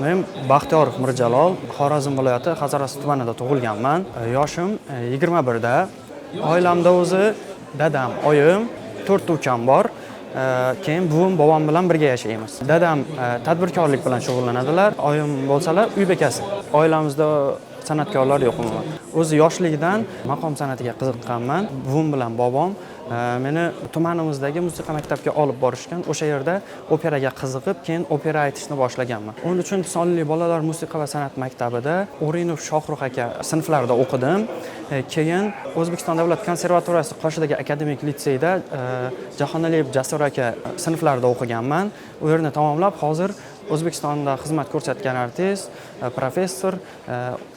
Men Baxtiyorov Mirjalol, Xorazm viloyati Hazorasp tumanida tug'ilganman. Yoshim 21da. Oilamda o'zi dadam, oyim, to'rtta ukam bor. Keyin buvim, bobom bilan birga yashaymiz. Dadam tadbirkorlik bilan shug'ullanadilar, oyim bo'lsalar uy bekasi. Oilamizda san'atkorlar yo'q umuman. O'zi yoshligidan maqom san'atiga qiziqqanman. Buvim bilan bobom meni tumanimizdagi musiqa maktabiga olib borishgan. O'sha yerda operaga qiziqib, keyin opera aytishni boshlaganman. 13 sonli bolalar musiqa va san'at maktabida O'rinov Shohrux aka sinflarida o'qidim. Keyin O'zbekiston davlat konservatoriyasi qoshidagi akademik litseyda Jahonaliyev Jasur aka sinflarida o'qiganman. U yerni tamomlab, hozir O'zbekistonda xizmat ko'rsatgan artist, professor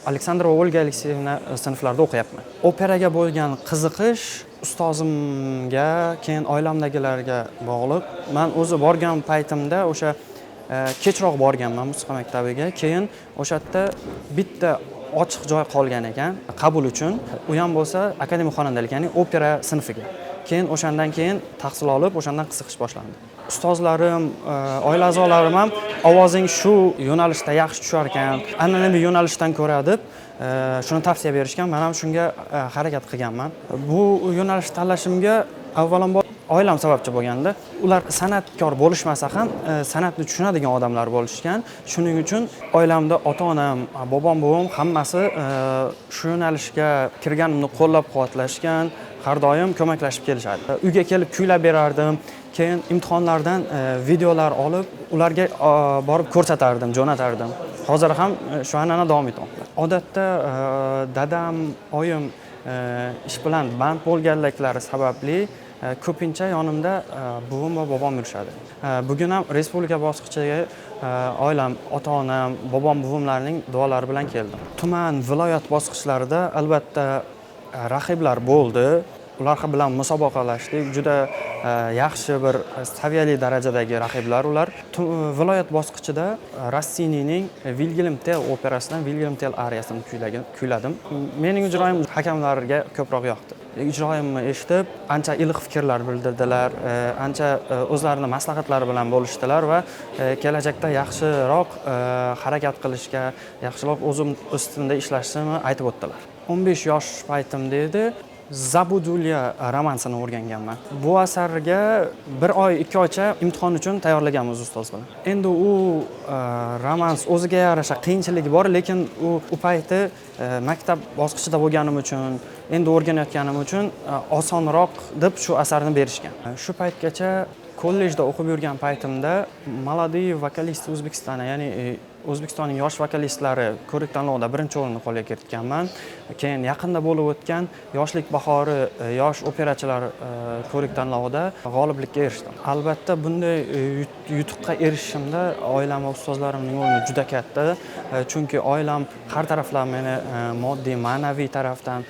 Aleksandrova Olga Alekseevna sinflarida o'qiyapman. Operaga bo'lgan qiziqish ustozimga, keyin oilamdagilarga bog'liq. Man o'zi borgan paytimda o'sha kechroq borganman musiqa maktabiga. Keyin o'sha yerda bitta ochiq joy qolgan ekan qabul uchun. U ham bo'lsa akademik xonandalik, ya'ni opera sinfiga. Keyin o'shandan keyin tahsil olib, o'shandan qiziqish boshlandi. Ustozlarim, oila a'zolarim ham ovozing shu yo'nalishda yaxshi tushar ekan, an'anaviy yo'nalishdan ko'ra deb shuni tavsiya berishgan. Men ham shunga harakat qilganman. Bu yo'nalishni tanlashimga avvalambor oilam sababchi bo'lganda. Ular san'atkor bo'lishmasa ham, san'atni tushunadigan odamlar bo'lishgan. Shuning uchun oilamda ota-onam, bobom, buvim hammasi shu yo'nalishga kirganimni qo'llab-quvvatlashgan, har doim ko'maklashib kelishadi. Uyga kelib kuylab berardim. Keyin imtihonlardan videolar olib, ularga borib ko'rsatardim, jo'natardim. Hozir ham shu an'ana davom etmoqda. Odatda dadam, oyim ish bilan band bo'lganliklari sababli ko'pincha yonimda buvim va bobom yurishadi. Bugun ham respublika bosqichiga oilam, ota-onam, bobom, buvimlarning duolari bilan keldim. Tuman, viloyat bosqichlarida albatta raqiblar bo'ldi. Ular bilan musobaqalashdik. Juda yaxshi bir saviyali darajadagi raqiblar ular. Viloyat bosqichida Rossinining Vilgelm Tell operasidan Vilgelm Tell ariyasini kuyladim. Mening ijroyim hakamlarga ko'proq yoqdi. Ijroyimni eshitib, ancha iliq fikrlar bildirdilar, ancha o'zlarini maslahatlari bilan bo'lishdilar va kelajakda yaxshiroq harakat qilishga, yaxshiroq o'zim ustimda ishlashimni aytib o'tdilar. 15 yosh paytimda edi. Zabudulya romansini o'rganganman. Bu asarga bir oy, 2 oycha imtihon uchun tayyorlaganmiz ustoz bilan. Endi u romans o'ziga yarasha qiyinchiligi bor, lekin u payti maktab bosqichida bo'lganim uchun, endi o'rganayotganim uchun osonroq deb shu asarni berishgan. Shu paytgacha kollejda o'qib yurgan paytimda Молодые вокалисты Узбекистана, ya'ni O'zbekistonning yosh vokalistlari ko'rik tanlovida birinchi o'rinni qo'lga kiritganman. Keyin yaqinda bo'lib o'tgan Yoshlik bahori yosh operachilar ko'rik tanlovida g'oliblikka erishdim. Albatta bunday yutuqqa erishishimda oilam va ustozlarimning o'rni juda katta. Chunki oilam har taraflama meni moddiy, ma'naviy tarafdan,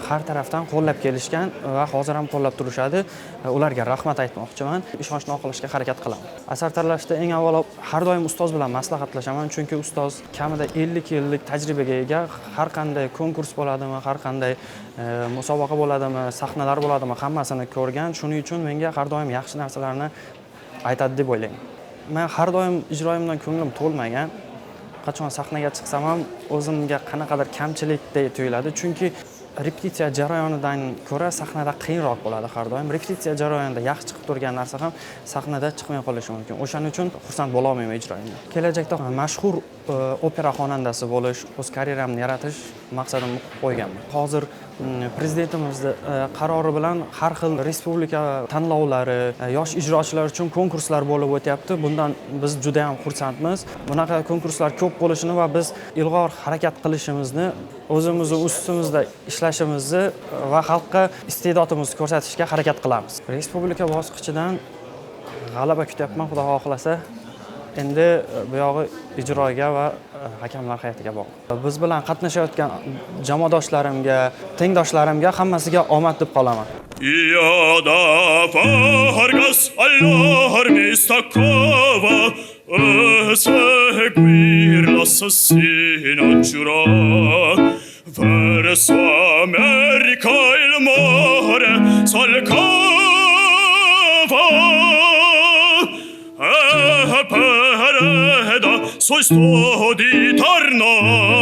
har tarafdan qo'llab kelishgan va hozir ham qo'llab turishadi. Ularga rahmat aytmoqchiman. Ishonchni oqlashga harakat qilaman. Asar tanlashda eng avvalo har doim ustoz bilan maslahatlashaman, chunki ustoz kamida 50 yillik tajribaga ega. Har qanday konkurs bo'ladimi, har qanday musobaqa bo'ladimi, sahnalar bo'ladimi, hammasini ko'rgan. Shuning uchun menga har doim yaxshi narsalarni aytadi deb o'ylayman. Men har doim ijroyimdan ko'nglim to'lmagan. Qachon sahnaga chiqsam ham o'zimga qanaqadir kamchilikdek tuyuladi, chunki repetitsiya jarayonidan ko'ra sahnada qiyinroq bo'ladi har doim. Repetitsiya jarayonida yaxshi chiqib turgan narsa ham sahnada chiqmay qolishi mumkin. O'shaning uchun xursand bo'la olmayman ijroyimdan. Kelajakda mashhur opera xonandasi bo'lish, o'z karyeramni yaratish maqsadimni qo'yganman. Hozir prezidentimizni qarori bilan har xil respublika tanlovlari, yosh ijrochilar uchun konkurslar bo'lib o'tyapti. Bundan biz juda ham xursandmiz. Bunaqa konkurslar ko'p bo'lishini va biz ilg'or harakat qilishimizni, o'zimizni ustimizda ishlashimizni va xalqqa iste'dodimizni ko'rsatishga harakat qilamiz. Respublika bosqichidan g'alaba kutyapman, Xudo xohlasa. Endi bu yog'i ijroga va hakamlar hay'atiga bog'liq. Biz bilan qatnashayotgan jamoadoshlarimga, tengdoshlarimga hammasiga omad deb qolaman. Io da Vargas all'armi staccava e seguir l'assassino giurò. Verso America il mare solcava e per da Посольство di tornare.